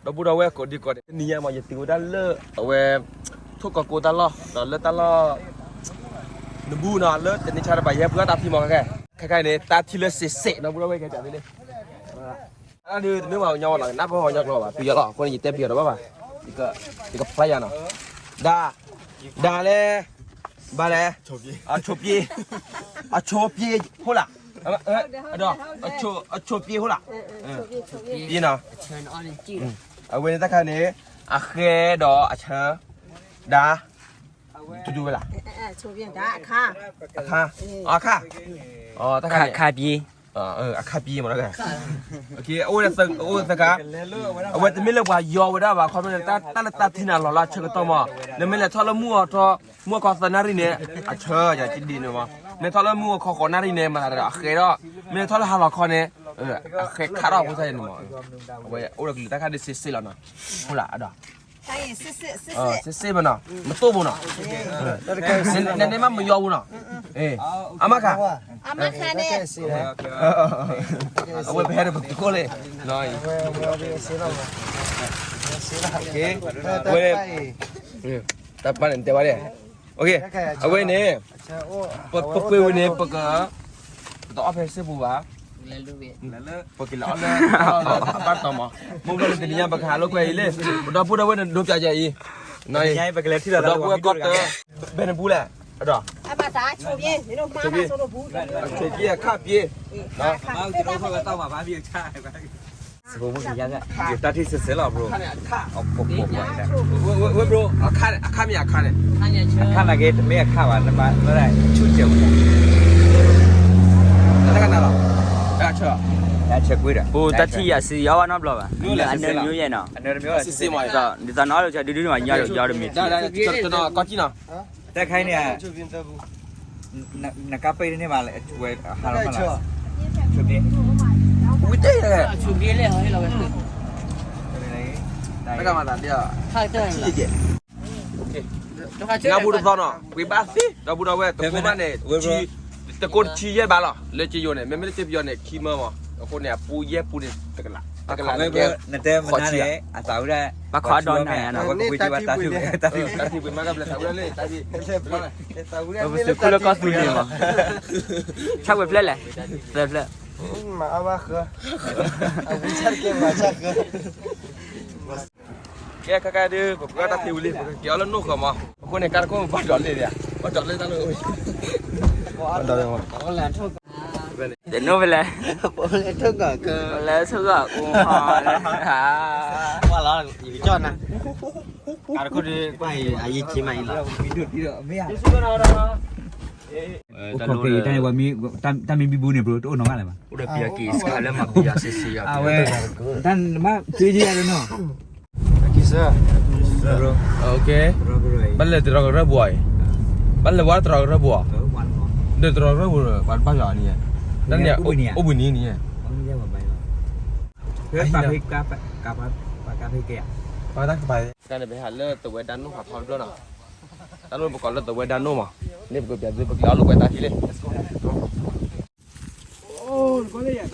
ဒီပုၢ်ဒီဝဲၢ်ကိးဒံကိးဒဲး တနံၤညါမး ယတုၤဝဲဒၣ်လၢ အဝဲ ထိၣ်ကီၢ်ကိတၢ်လီၢ် ဒီးလၢတၢ်လီၢ် နဘူၣ်နီၤ လၢတနံၤဆါတဘၣ် ယဟဲပှ့ၤအီၣ်တၢ်ထံမး ခဲခဲ ခဲခဲအံၤန့ၣ် တၢ်ထံလၢစ့းစ့း ဒီပုၢ်ဒီဝဲၢ် ကဲတၢ်သ့လံ အဒုးတမ့ၢ်ဘၣ်ညီဝဲလီၤ နၢ်ပၢၢ်ညီကျိာ်ဘၣ် ပယီၤလီၤ အဃိန့ၣ် ယတဲပယီၤတဘၣ်ဘၣ် ယကဖျါယၤနီၤ ဒၣ် ဒၣ်လဲၣ် ဘၣ်လဲၣ် အဆိးပျ့ အဆိးပျ့ ဟိလၢ ဒီး အဆိးပျ့ဟိလၢ ပျ့နီၤ အဝဲန့ၣ်တၢ်ခါန့ၣ် အဃဲဒီးအဆၢ ဒၣ် တူတူဝဲလၢ အခါ အခါ တၢ်ခါန့ၣ် အခါပျ့ အခါပျ့မး အိၣ်သကါ အဝဲတမ့ၢ်လၢပှၤယီၤဝဲဒၣ်ဘၣ် ခီဖျိလၢတၢ်လၢတၢ်ထံန့ၣ်လီၤလၢအဆၢကတီၢ်မး နမ့ၢ်လဲၤထီၣ်လၢမုၢ်အီၤထီ မုၢ်အခီသၢနၣ်ရံၣ်န့ၣ် အဆၢယၤကဒံးန့ၣ်မး မ့ၢ်ထီၣ်လၢမုၢ်အခီဃိးနၣ်ရံၣ်န့ၣ် မၤသးဒီးအဃဲဒီး မ့ၢ်ထီၣ်လၢဟါလီၤခီန့ၣ် အဃဲခးထီၣ်ဖိသၣ်န့ၣ်မး အဝဲအိၣ်ဒီးကလုာ်တၢ်ခါဒ်စ့စ့လီၤနီၤ ဟိလၢအဒီး စ့စ့မးနီၤ မတိၢ်ဘိနီၤ နန့ၣ်မးမယီၤပူၤနီၤ အမါခါ အဝဲပဟဲဒီးပသုးခိၣ်လံ ဝဲ တၢ်ပၢ်န့ၣ်တဲဝဲဒၣ် အဝဲန့ၣ် ပပှ့ၤဝံၤန့ၣ် ပက ပတအီၣ်ဖဲစ့ပူၤဘၣ် ပကလဲၤအီၣ်လၢ အဘၣ်တၢ်မး မ့ၢ်ဘျီန့ၣ်တနံၤညါ ပကဟးလိာ်ကွဲအံၤလံ ပဒီပုၢ်ဒီဝဲၢ်န့ၣ် ဒိပျးယၤအံၤ ပဒီပုၢ်ဝဲၢ်ကီၢ်တၢ ဘဲန့ၣ်ပူၤလဲၣ် အဒီး အဆိးပျ့ အခါပျ့ တၢ်ထံဆဲးဆဲးလီၤ bro အခါန့ၣ် အခါ ဝဲ bro အခါန့ၣ် အခါမ့ၢ်အခါန့ၣ် အခါနာ်က့ တမ့ၢ်အခါဘၣ် နဘၣ်လၢဆူၣ်စဲးဝဲ တၢ်ကနၣ်လီၤ တၢ်ဆၢ တၢ်ဆၢကွံာ်ဒီး ပတၢ်ထံၣ်ယၤစံယီဝဲနီတဘျီဘၣ် အနၢမံၤယဲနီၤ စ့စ့မး ဒ်သိးနအီၣ်လိာ်ဆၢဒုဒုန့ၣ်ဘၣ် ညီယီတမံၤ တၢ်ခါအံၤန့ၣ် နကပ့ၢ်တန့ၢ်ဘၣ် ဝဲဟးလီၤမးလီၤ ဆိးပျ့ ဝံၤတဲ တၢ်ကမၤသးဒ် နၢ်ပူၤတသီနီၤ ပှ့ၤဘၣ်သ့ ဒီပုၢ်ဒီဝဲၢ် တကိးမးန့ၣ် တကိးတဆံယဲၢ်ဘးလီၤ လၢကယိၤန့ၣ် မ့မ့ၢ်လၢကပယီၤန့ၣ် ခံမၢမး အဃိန့ၣ် အပူၤယဲၢ်ပူၤန့ၣ် တကလး တကလး နတဲမနုၤန့ၣ် အသးဝဲဒၣ် ဘၣ်ခီဒီးနၤနီၤ တၢ်ထံပှ့ၤမးကဘျဲၣ်သးဝဲဒၣ်လံ တၢ်ထံ ပသုးခိၣ်လၢကီၢ်သူလ့ၤမး ဆၣ်ဝဲဖျၢၣ်လဲၣ် သၢဖျၢၣ် မၤအါဘၣ်ဃၢ အဝံဆၣ်တကဲမၤဆၣ်ဃၢ ကဲ ခဲကဲဒုး ပပှ့ၤတၢ်သ့ဝံၤလံ ပကက့ၤအီၣ်လၢနိၣ်ဃီမး အဃိန့ၣ် ကါတခိၣ်ဘၣ်ဒိးလံဒံး ဘၣ်ဒိးလံတၢ်လၢ တနိၣ်ဖဲလဲၣ် လဲၤဆိကီၢ်ကူမး ကွၢ်လီၤ ယကကၠီၣ်နၤ ကါတခိၣ်ဒုး ကွၢ်အံၤ အယံၤက့ၤမးအံၤလီၤ တၢ်မ့ၢ်ဘံဘူန့ၣ် bro တအိၣ်နီတဂၤလၢၤဘၣ် အိၣ်ဒီးပယီၤက့ၤစခါလၢမၤပယီၤစ့စ့ယီၤ အဝဲ တၢ်နဘၣ်က့ၤယၤလၢနီၤ ဘၣ်လဲၤတရီကရၢပူၤအံၤ ဘၣ်လဲၤဝဲတရီကရၢပူၤအံၤ ဒီးတရီကရၢပူၤ ပှၤတဘၣ်ယၤန့ၣ် တၢ်န့ၣ် အိၣ်ဘှံးနံၤန့ၣ် ပှၤတၢ်ကပၤ ကန့ၣ် ပဟးလၢသဝဲဒၣ်နိၣ်ဖးထီတဘျီနီၤ တၢ်လၢပကိးလၢသဝဲဒၣ်နိၣ်မး န့ၣ်ပကပျးသု ပကလဲၤအီၣ်လိာ်ကွဲတၢ်ထံ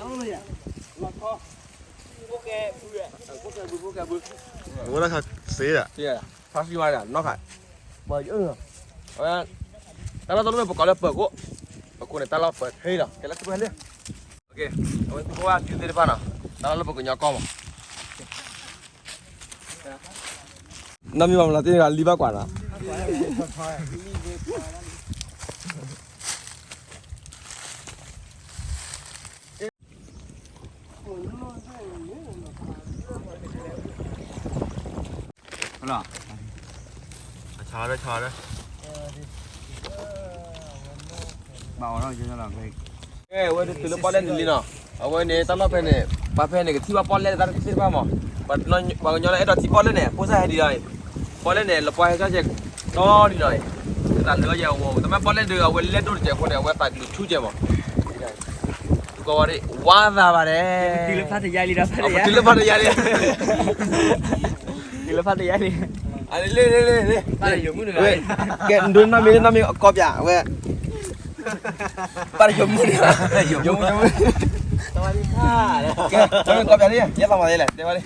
လံ ဝဲဒၣ်ခါစ့ဒၣ် ဖါဖံမးနီၢ်ခါ ဝဲ တၢ်လီၢ်တလီၢ်မ့ၢ်ပကိးလၢပၢၤကိး ပကိးန့ၣ်တၢ်လီၢ်ပၢၤထံလီၤ ကဲလၢသုဝဲလံ အဝဲသုကဝဲၢ်သုသ့ၣ်တဖၣ်နီၤ တၢ်လီၢ်လၢပကညီကီၢ်မး နီၢ်မံၤမၤမလၤတ့ၢ်ဂၤလံဘၣ်ကွၢ်နီၤ လီၤ အဆါလၢဆါလၢ ဘၣ်အီၤလီၤ ကဲ အဝဲတုၤလၢပီၣ်လဲၣ်န့ၣ်လံနီၤ အဝဲန့ၣ် တၢ်လီၢ်ဖဲန့ၣ် ပှၤဖဲန့ၣ် ကထံၣ်ဘၣ်ပီၣ်လဲၣ်တၢ်သ့ၣ်တဖၣ်မး ပှၤကညီလၢအဲၣ်ဒိးထံၣ်ပီၣ်လဲၣ်န့ၣ် အဖိစၢ်ဟဲဒ်အံၤ ပီၣ်လဲၣ်န့ၣ် လပီၢ်ဟဲကၠီၣ်ကဲ ဒီဒ်နီၤ တၢ်လၢယဲအဝဲ တမ့ၢ်ပီၣ်လဲၣ်ဒီး အဝဲလဲၣ်ဒိၣ်တကဲးအဃိန့ၣ် အဝဲသးကလုာ်ဆူၣ်ကဲမး ကီဝဲဒၣ် ဝါသးဘၣ်ဒဲး တုၤလၢဖါတယါလံဒီး ဖါတယါ တုၤလၢဖါတယါလံ တုၤလၢဖါတယါလံ လ့ လ့ လ့ လ့ ကဲ ဒိနီၢ်မံၤ နီၢ်မံၤ ကီၢ်ပၠး အဝဲ ပၢ်တယိၤမုၣ်န့ၣ် ယိၤမုၣ် ယိၤမုၣ် ကဲ ကီၢ်ပၠးန့ၣ် ယဲသးမၤသ့လဲၣ် တဲဝဲလံ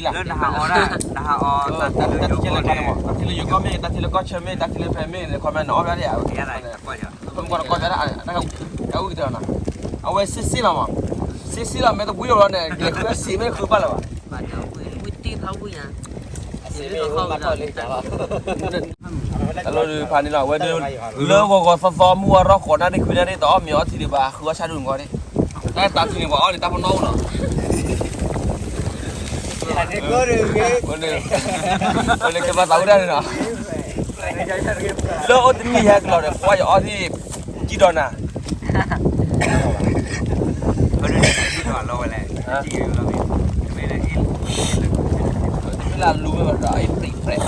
လၢနဟးအီၣ်ဒၣ် နဟးအီၣ် တၢ်ထံၣ်လၢယိၤကီၢ်မ့ၢ်ဂ့ၤ တၢ်ထံၣ်လၢကီၢ်ဆၢမ့ၢ်ဂ့ၤ တၢ်ထံၣ်လၢဖဲမ့ၢ်ဂ့ၤန့ၣ် comment န့ၣ် အီၣ်ဘၣ်ဒၣ်ဧါ ကီၢ်ဆၢမ့ၢ်ဂ့ၤ တၢ်ထံၣ်လၢကီၢ်ဆၢ အဝဲစ့စ့လီၤမး စ့စ့လီၤ မ့ၢ်တဘှံးလီၤဘျီန့ၣ် ကလဲၤဃုအစံးမ့ၢ်ဃုဘၣ်လၢၤဘၣ် တၢ်လီၤဒုးဖးန့ၣ်လီၤ အဝဲဒၣ် လၢဂီၤဂီၤသီသီ မုၢ်ဝါထီၣ်ဃိးနၣ်ရံၣ်ခွံနၣ်ရံၣ် တအီၣ်မ့ၤအီထံဒံးဘၣ် ဃုအီၣ်ဆၣ်ဒိၣ်နဂီၢ်န့ၣ် တၢ်တၢ်ထံၣ်န့ၣ် ပှၤအီၣ်န့ၣ် တၢ်ပနီၣ်အိၣ်နီၤ န့ၣ် ကဲဘၣ်သးဝဲဒၣ်န့ၣ်နီၤ လၢအိၣ်တနံၣ်ဟဲကလီၤဒီး ပှၤယအီထံ ကံၣ်ဒီးနၤ လၢလူဝဲဒီး ပြဲး ပြဲး ပြဲး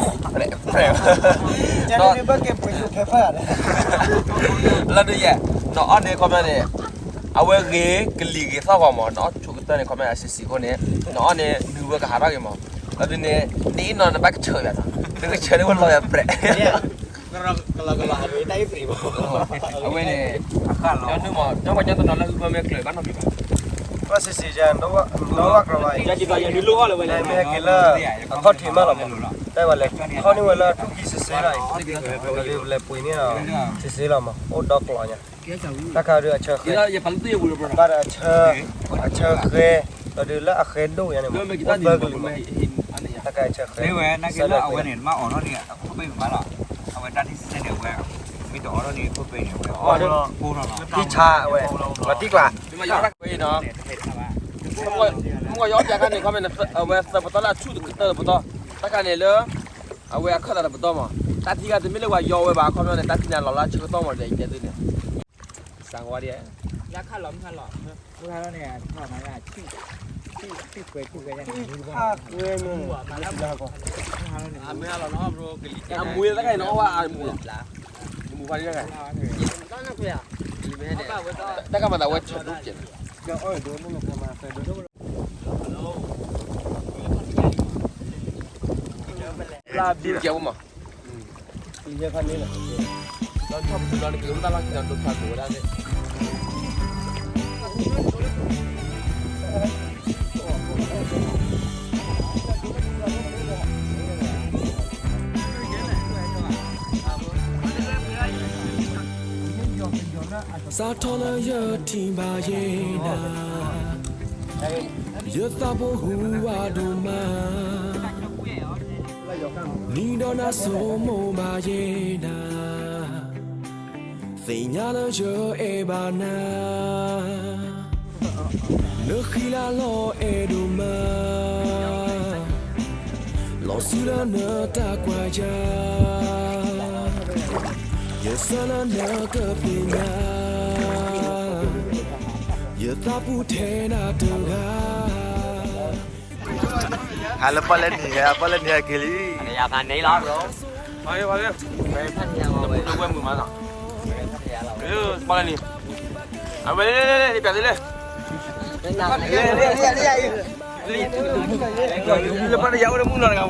လၢဒ်ယဲ နအီၣ်န့ၣ် comment န့ၣ် အဝဲဂ့ၤကလံၤဂ့ၤသီၣ်ဂီၤမး နအီၣ်ဆိကတၢၢ်န့ၣ် comment အစံးစံးအဃိန့ၣ် နအီၣ်န့ၣ် နုာ်ဝဲကဟးထီၣ်ဂ့ၤမး လၢဒ်န့ၣ် နအီၣ်န့ၣ် နဘၣ်ကဆၢယၤနီၤ နကဆၢန့ၣ်ဝဲလီၤယၤပြဲး အဝဲန့ၣ် ကၠီနုာ်မး ကၠီပှၤကၠီတနီၤလၢဂုၢ်ဘၢမ့ၢ်ကျၢၤဘၣ်နီတမံၤဘၣ် ဘၣ်စံးစံးယၤ ဒီဝဲကြၢးဘၣ်ယၤ မ့ၢ်ဟဲက့ၤလၢ အခီၣ်ထံးမးလီၤမး တဲဝဲလဲၣ် ခီန့ၢ်ဝဲလၢထူၣ်ခံစ့စ့လီၤ လဲၤပှ့ၤန့ၣ်လီၤ စ့စ့လီၤမး အိၣ်ဒီကျီညါ တၢ်ခါဒုးအဆၢဃဲ ဘၣ်ဒီးအဆၢ အဆၢဃဲ ဒီးဒုးလၢအဃဲဒိၣ်ညါန့ၣ်မး အိၣ်သၢကလုာ်မး တၢ်ခါအဆၢဃဲ လၢဝဲနာ်က့လၢအဝဲန့ၣ် မ့ၢ်အိးထီၣ်န့ၣ် အခိၣ်ပဲမးလီၤ အဝဲတၢ်ထံၣ်စ့စ့န့ၣ် အဝဲ မ့ၢ်တအိးထီၣ်န့ၣ် အခိၣ်ပဲန့ၣ် အဝဲ ထံဆါအဝဲ လီၤတံၢ်ကျါ မ့ၢ်ယီၤပျးခါန့ၣ် ခီမ့ၢ် အဝဲသၢပတီၢ်လၢအဆူၣ်တကတၢၢ်တပတီၢ် တၢ်ခါန့ၣ်လၢ အဝဲအခၢၣ်သးတပတီၢ်မး တၢ်ထံၣ်ဂၤတမ့ၢ်လၢပှၤယီၤဝဲဘၣ် ခီမ့ၢ်န့ၣ် တၢ်ထံၣ်န့ၣ်လီၤလၢအဆၢကတီၢ်မးဒီး ယတဲသုန့ၣ် စးဝါဒ် ယခါလီၤမ့ၢ်ခါလီၤ အမူတခါန့ၣ် အဝဲအမူလီၤ တၢ်ကမၤသးဝဲဆၢဒိၣ်ကဲး လၢဘုကဲးဝဲမး လၢထီၣ်ပသူလီၤနက့ၤ မ့ၢ်တၢ်လီၢ်ခံဒီးဒိၣ်ထီၣ်ကိးဝဲဒၣ်သ့ၣ် စးထီၣ်လၢယထံၣ်ဘၣ်ယဲနၤ ယသးဖိဟူးဝးဒိၣ်မး နံၤဒီးနၤဆိမိၣ်ဘၣ်ယဲနၤ သ့ၣ်ညါလၢယအဲၣ်ဘၣ်နၤ နဃံလၤလီၤအဲၣ်ဒိၣ်မး လီၤဆူလၢနတၢ်ကွၢ်ယၤ ယဆၢလၢနကသ့ၣ်ညါ ယသးပူၤထဲနၤတဂၤ ဟးလၢပီၣ်လဲၣ်နံၤဟဲ ပီၣ်လဲၣ်နံၤဟဲက့ၤလံ ပီၣ်လဲၣ်နံၤ အဝဲလဲၣ်လဲၣ်လဲၣ် ပျးသ့လဲၣ် လၢပီၣ်လဲၣ်ယၤအိၣ်လၢမုၢ်နီၤတဂၤဝဲ မုၢ်ကနီၤကံ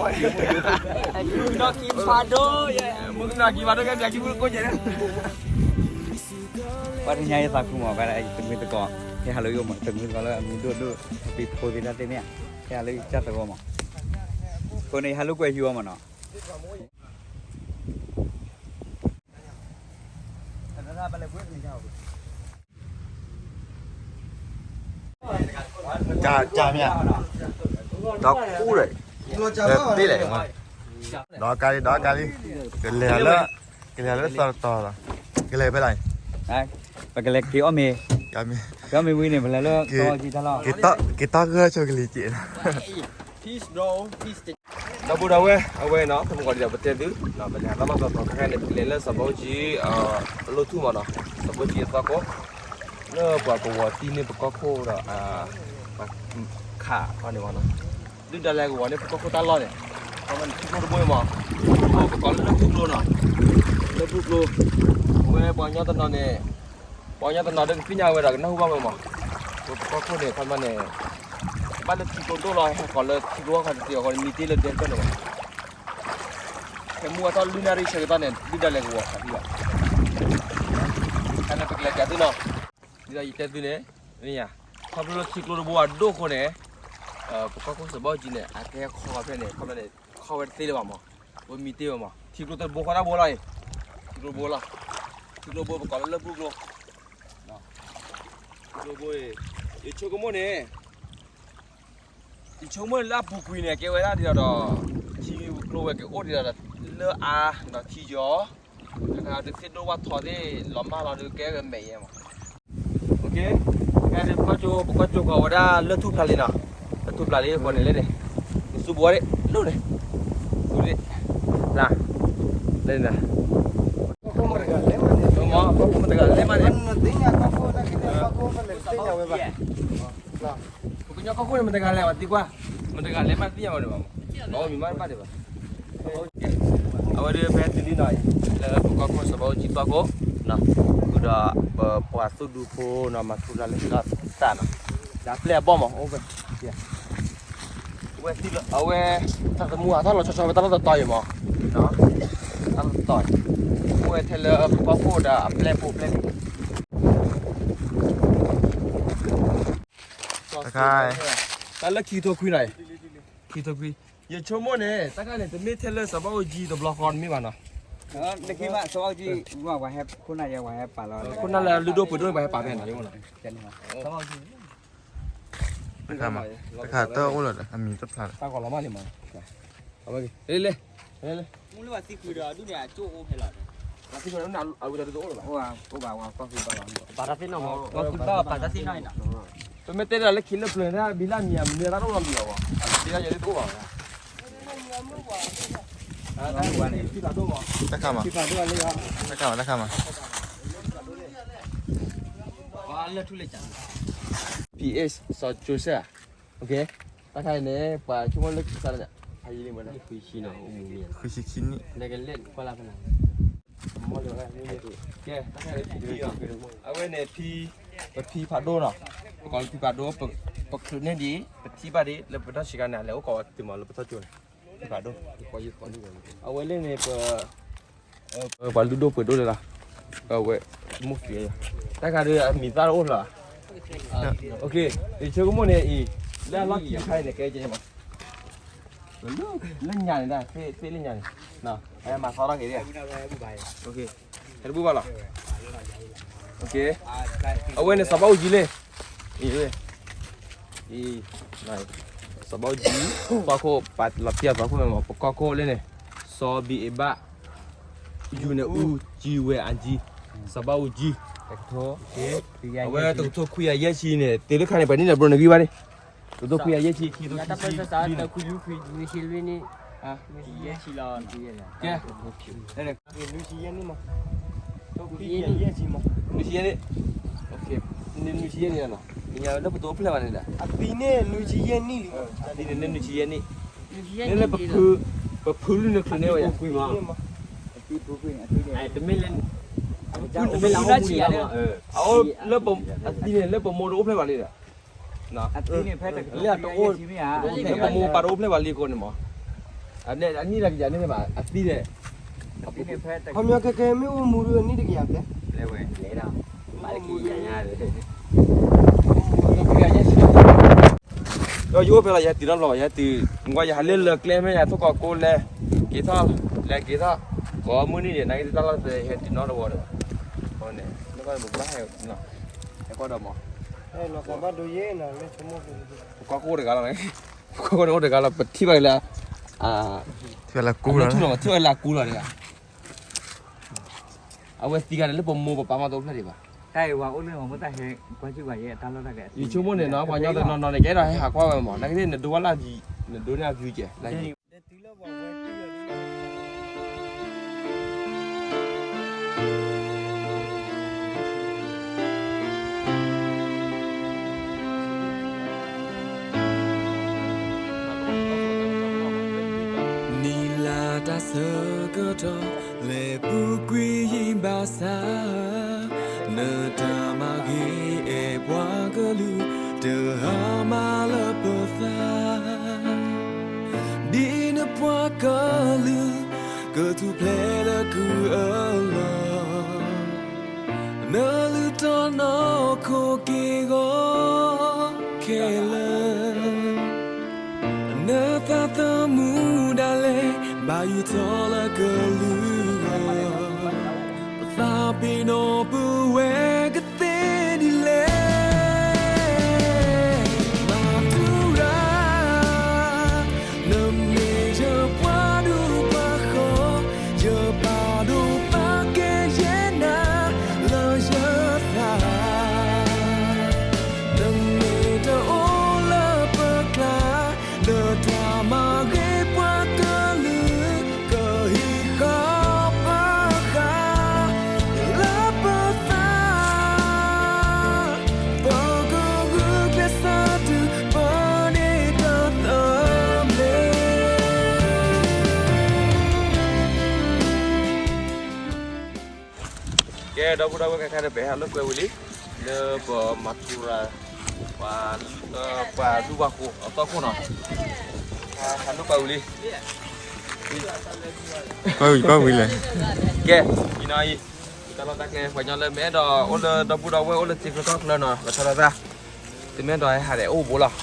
ဖးဒိၣ်ယဲ မုၢ်ကနီၤကံဖးဒိၣ်ကဲပျးကံမုၢ်ကိးကဲး ပှၤတညါယသးခုမး ကသမုသကိး ယဟးလၢယအိၣ်မး သမုသကိးလၢအမံၤဒိၣ်ဒိၣ် ပဖိသ့ၣ်တၢ်သ့ၣ်မ့ၢ်ဧါ ယဟးလၢယကၢ်သဝီမး အဃိန့ၣ် ယဟးလၢကွဲးဟံၣ်ဝီမးနီၤ ကၢ်ကၢ်မ့ၢ်ဧါ ဒီခူၣ်ဒီး တ့ၢ်လဲၣ် ဒီကါလံ ဒီကါလံ ကလဲၤလၢ ကလဲၤလၢသီတီၤလီၤ ကလဲၤဖဲလဲၣ် ပကလဲၤက့ၤအီၣ်မ့ၤ က့ၤအီၣ်မ့ၤဝံၤန့ၣ် ပလဲၤလၢသီကံတၢ်လီၢ် က့ၤတီၢ်ဂၢၢ်ဆိကလံၤက့ၤ ဒီပုၢ်ဒီဝဲၢ် အဝဲနီၤ ပမ့ၢ်ကီးဒ်သိးပတဲသု ပလဲၤဟးတၢ်လီၢ်သီသီ ခဲခဲန့ၣ် ပကလဲၤလၢစီၤဘၣ်အူကၠံ အလိၣ်ထူၣ်မးနီၤ စီၤဘၣ်အူကၠံအသီခိၣ် လၢပှၤကဝီၤတံၢ်န့ၢ်ပကီၢ်ခိၣ်ဒီး ခးခီန့ၣ်မးနီၤ ဒုၣ်ဒါလဲၤကဝီၤန့ၢ်ပကီၢ်ခိၣ်တၢ်လီၢ်န့ၣ် ခီမ့ၢ်န့ၣ်ထံကျိတဘိအံၤမး ပကီးလၢလၢၢ်ထံကျိနီၤ လၢၢ်ထံကျိ အဝဲပှၤကညီတနီၤန့ၣ် ပှၤကညီတနီၤဒီးကသ့ၣ်ညါဝဲဒီးကနၢ်ဟူဘၣ်ဝဲမး ပကီၢ်ခိၣ်န့ၣ် ခီမ့ၢ်န့ၣ် ဘၣ်လၢထံကျိဒိၣ်လီၤ ဟဲကီးလၢထံကျိခီတသ့အဃိန့ၣ် မံတ့ၢ်လၢဒဲကတၢၢ်န့ၣ်မး ခဲမုၢ်အထီၣ်လွံၢ်နၣ်ရံၣ်ဆၢကတီၢ်န့ၣ် ဒုၣ်ဒါလဲၤကဝီၤခးဒံးဘၣ် ခဲန့ၣ်ပကလဲၤကးသုနီၤ ဒ်သိးယတဲသုန့ၣ် မ့ၢ်ယါ ခီဖျိလၢထံကျိတဘိအဒိၣ်အဃိန့ၣ် ပကီၢ်ခိၣ်စီၤဘၣ်အူကၠံန့ၣ် အကဲခီဖဲန့ၣ် ခီဖဲန့ၣ် ခီဝဲတသ့လၢၤဘၣ်မး, ဝဲမံတ့ၢ်ဝဲမး, ထံကျိတဘိဃီတၢ်ဘိလီၤအံၤ, ထံကျိဘိလီၤ, ထံကျိဘိပကိးလၢလၢၢ်ဘူၣ်ကျိ, ထံကျိဘိ, ယဆိကမိၣ်န့ၣ် ယဆိကမိၣ်န့ၣ်လၢအပူၤကွံာ်န့ၣ် ကဲဝဲဒၣ်ဒ်ဒီး ထံကျိဝဲကအိၣ်ဒ်ဒီး လၢအါဒီးထံယီၤ, တခါတသ့ၣ်ဒိၣ်ဝၣ်ထီသ့ၣ်လီၤမၢ်လီၤဒီးကဲဝဲမဲာ်ယဲမး, ပကီၢ်ကၠိ ပကီၢ်ကၠိကီးဝဲဒၣ်လၢၢ်ထူၣ်ဖျါလံနီၤ, လၢၢ်ထူၣ်ဖျါလံဃိန့ၣ်လဲၣ်န့ၣ်, နစူးဘိးဒၣ် လိၣ်န့ၣ်, စူးဒၣ်, လၢန့ၣ်, မ့ၢ် မတဂၤလဲၤမးန့ၣ်, ပကညီကီၢ်ခိၣ်န့ၣ် မတဂၤလဲၤဘၣ်သံကွၢ်, မတဂၤလဲၤမးသံယၤဝဲဒၣ်ဘၣ်မး, ဘၣ်မံၤမးတဘၣ်ဒံးဘၣ်, အဝဲဒၣ်ဖဲတုၤလံနီၤ, လၢပကီၢ်ခိၣ်စီၤဘၣ်အူကၠံကီၢ်ခိၣ်, ဃုာ်ဒီးပပှၤသူၣ်ဒူဖိနီၤ မၤထူရၤလၢဟံၣ်လီၤသးနီၤ, ဒီးအပျဲၢ်အဘီၣ်မး အိၣ်ဖဲ အဝဲသံလီၤ အဝဲ သးသမူအထီၣ်လီၤဆီဆီဝဲတၢ်လီၢ်တတီၤအံၤမး, တၢ်လီၢ်တတီၤအံၤ, အိၣ်ဝဲထဲလၢပကီၢ်ခိၣ်ဒီးအပျဲၢ်ဖိပျဲၢ်လံ, တခါ, တၢ်လၢခံကထိခွံနီၤ, ခံကထိခွံ, ယဆိကမိၣ်န့ၣ် တၢ်ခါန့ၣ် တမ့ၢ်ထဲလၢစီၤဘၣ်အူကၠံတဘျီဃီတမ့ၢ်ဘၣ်နီၤ, ခိၣ်နၢ်လၢလုၢ်ဒိၣ်ပှ့ၤဒိၣ်န့ၣ် ပှၤဟဲပာ်ဖဲန့ၣ်, တခါတၢ်အိၣ်လီၤဒီး အမံၤတဖျါလီၤ, လဲၤလဲၤ, မူလၢဘၣ်သံကွံာ်ဒီးဒုးန့ၣ် အကၠိအိၣ်ဖဲလီၤ, အဝဲတအိၣ်လၢၤဘၣ်, ပာ်တၢ်သ့ၣ်နီၣ်မး, ပာ်တၢ်သ့ၣ်နီၣ်အံၤနီၤ, ပမ့ၢ်တဲဒၣ်လၢခံလၢပျၢၤတၢ်ဘံလၢမံၤအမံၤတၢ်တအိၣ်လီၤမံၤလီၤဘၣ်, အတသ့ဒၣ်ယဲတအိၣ်ဘၣ်ဝဲဒၣ် တခါမး, တခါမး, တခါမး, လၢထူလၢကၠး, P H စီၤကၠိစဲၣ်, တၢ်ခါအံၤန့ၣ် ပှၤဆိကမိၣ်လၢခံစးလၢညါ, ဃုဆံခံနံၣ်, ကဲ, အဝဲန့ၣ်ဖံ, ပဖံဖးဒိၣ်နီၤ, ပကိးလၢဖံဖးဒိၣ်, ပချုးန့ၢ်ဒံး ပထံၣ်ဘၣ်ဒံး လၢပတၢ်ဆံးခါန့ၣ် အလဲၤအိၣ်ကိးဝဲတုၤမးလၢပထီၣ်ကၠိန့ၣ်, ဖံဖးဒိၣ်, အဝဲလၢန့ၣ် ပ ပှၤလုၢ်ဒိၣ်ပှ့ၤဒိၣ်လၢ်လီၤ, အဝဲ, မိၢ်ဖံ, တၢ်ခါဒီးအမံၤသၣ်တအိၣ်လီၤ, ယဆိကမိၣ်န့ၣ်အံၤ, လၢအလီၢ်ခံတခါအံၤန့ၣ် ကဲကဲမး, လၢညါန့ၣ်ဒၣ် သ့ၣ်လၢညါန့ၣ်, မၤသီထီၣ်က့ၤဒၣ်, ဟဲတဘူၣ်ဘၣ်လီၤ, အဝဲန့ၣ်စီၤဘၣ်အူကၠံလံ, အံၤ, စီၤဘၣ်အူကၠံ, ပှၤခိၣ်, ပလီၤပျၢ်ပှၤခိၣ်မး ပကီၢ်ခိၣ်လၢန့ၣ်, စီၤဘံၣ်အ့ဘၣ်, ယူၤန့ၣ်အူ, ကၠံဝဲအကၠံ, စီၤဘၣ်အူကၠံ, အဝဲတကထိခွံကယၤယဲၢ်ဆံန့ၣ် တုၤလၢခါန့ၣ် ပှၤန့ၢ်ဒီးဘြိနဂံၢ်ဘၣ်န့ၣ်, တကထိခွံကယၤယဲၢ်ဆံ ခံကထိခံဆံ, ကဲ, နွံဆံယဲၢ်နံၣ်မး, နွံဆံယဲၢ်နံၣ်, နွံဆံယဲၢ်နံၣ်လီၤ, နလၢပတအိၣ်ဖျဲၣ်ဘၣ်န့ၣ်ဒီး, အသံန့ၣ်နွံဆံယဲၢ်နံၣ်လံ, အသံန့ၣ်လၢနွံဆံယဲၢ်နံၣ်, နလၢပဖု, ပဖုလုၢ်နချုးန့ၢ်ဝဲယၤ, တမ့ၢ်လၢ, တမ့ၢ်လၢအအိၣ်မူန့ၣ်လီၤ, အအိၣ်လၢပ, အသံန့ၣ်လၢပမိၢ်တအိၣ်ဖျဲၣ်ဘၣ်လံဒီး လၢအတအိၣ်, လၢပမိၢ်ပၢ်တအိၣ်ဖျဲၣ်ဘၣ်လံအဃိန့ၣ်မး, အနံၣ်တကယၤန့ၣ်ဘၣ် အသံန့ၣ်, ခီပညီခဲကဲမ့ၢ်အိၣ်မူဒီးအနံၣ်တကယၤဖျဲၣ်, ဒီးယအိၣ်ဖဲလီၤ ယဟဲတုၤနီတဘျီ ယဟဲတုၤ, ကွၢ်ယဟးလၢလၢကျဲမ့ၢ် ယဟဲထီၣ်ကီးကိးလဲၤ, က့ၤထီၣ်, လဲၤက့ၤထီၣ်, ကိးမုၢ်နံၤန့ၣ် နာ်က့ၤတၢ်လီၢ်တဟဲတုၤနီတဝီဒီး, န့ၣ်, ဟဲကီးဒီးမး, ဟဲကီးဒီးမး ပကီၢ်ခိၣ်အိၣ်တဂၤလီၤ, ပကီၢ်ခိၣ်န့ၣ်အိၣ်တဂၤလီၤ ပထံၣ်ဘၣ်က့ၤလၢ, ထံၣ်ဘၣ်လၢကူလီၤ, ထံၣ်ဘၣ်လၢကူလီၤတဂၤ, အဝဲသံဂၤန့ၣ် လၢပမိၢ်ပပၢ်မးတအိၣ်ဖျဲၣ်ဒံးဘၣ်, ယဆိကမိၣ်န့ၣ်နီၤ ပှၤညီတနီၤနီၤန့ၣ် ကအဲၣ်ဒိးဟဲဟးကွၢ်ဝဲမး နာ်က့ၤန့ၣ် နဒိဝဲလၢ, နဒိန့ၢ်အ view ကဲ နံၣ်လါတၢ်ဆၢကတီၢ် လဲၤပူၤကွံာ်ယံၤဘၣ်ဆၣ်, နတၢ်မၤဂ့ၤအဲၣ်ပှၤကလုာ် တဟါမၢ်လၢပသး, ဒ်နပှၤကလုာ် ကထူၣ်ဖျဲးလၢကုၢ်အလီၢ်, နလုၢ်ထီၣ်နီၢ်ခိက့ၢ်ဂီၤခဲလၢာ်. နသးသမူဒၣ်လဲာ် ဘၣ်ယိၣ်ထီၣ်လၢကလုၢ်အဂီၢ်, ပသးပ့ၤနီၣ်ပဝဲကသ့ဒ်လဲၣ်. မၤတူၢ်ရၣ်, နမ့ၢ်ယပှၤဒူပှၤဃီ, ယပာ်ဒိၣ်ပာ်ကဲယဲနၤလၢယသး, နမ့ၢ်တအိၣ်လၢပကျါ, နတၢ်မၤဂ့ၤပှၤကလုာ် ကဟံးဃီပဃါလၢပသး, ပကဂုာ်ကျဲးစၢးတုၤပန့ၢ်တၢ်သဘျ့. ကဲ ဒီပုၢ်ဒီဝဲၢ်ခဲခါန့ၣ် ပဟဲလၢကွဲးဝံၤလံ လၢပမၤထူရၤ ပှၤ ပှၤဒူပှၤဃိၤအသီခိၣ်နီၤ, ဟဲလၢကွဲးဝံၤလံ ကွၢ်ဝံၤလဲၣ်. ကဲ အံၤနီၤအံၤ တၢ်လီၢ်တၢ်ကျဲ ပှၤကညီလၢမ့ၢ်အဲၣ်ဒိးအိၣ်လၢ ဒီပုၢ်ဒီဝဲၢ်အိၣ်လၢထံချၢကီၢ်ချၢနီၤ လီၤဆီဒၣ်တၢ် သုမ့ၢ်အဲၣ်ဒိးဟဲဟးဒီးအိၣ်ဘူးလီၤ,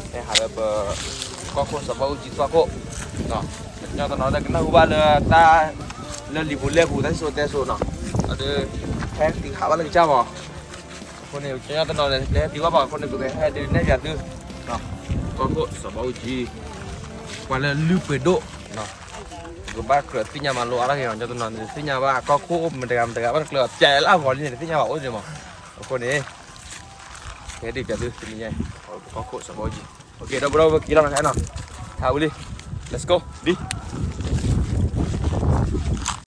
ဟဲဟးလၢပ ကီၢ်ခိၣ်စီၤဘၣ်အူကၠံသီခိၣ်, ကညီတနီၤလၢကနၢ်ဟူဘၣ်လၢတၢ် လၢလံာ်ပူၤလဲၢ်ပူၤ တၢ်စံၣ်စိၤတဲစိၤနီၤ, အဒုး ဟဲတုၤဟးဘၣ်လၢကစၢ်မး, အဃိန့ၣ် ကညီတနီၤန့ၣ် ပဟဲတုၤဘၣ်ဘၣ်အဃိန့ၣ် ပကဟဲဒုးနဲၣ်ပၠးသု ကီၢ်ခိၣ်စီၤဘၣ်အူကၠံ ပှၤလၢလုၢ်ပှ့ၤဒိၣ် ပကဘၣ်ကြၢးသ့ၣ်ညါမၤလိအါထီၣ်က့ၤအီၤ ကညီတနီၤန့ၣ် တသ့ၣ်ညါဘၣ် ကီၢ်ခိၣ်မတၤတဂၤမတၤတဂၤဘၣ်တကျၢၤ ပၠးလၢအဂီၢ်လံန့ၣ် တသ့ၣ်ညါဘၣ်အိၣ်ဒံးမး, အဃိန့ၣ် ကဟဲဒုးပၠးသုတနံၤညါအံၤ ကီၢ်ခိၣ်စီၤဘၣ်အူကၠံ, ဒီပုၢ်ဒီဝဲၢ်က့ၤလီၤနီၤ ဟဲနီၤ, ဟးဝံၤလံ, let's go လံ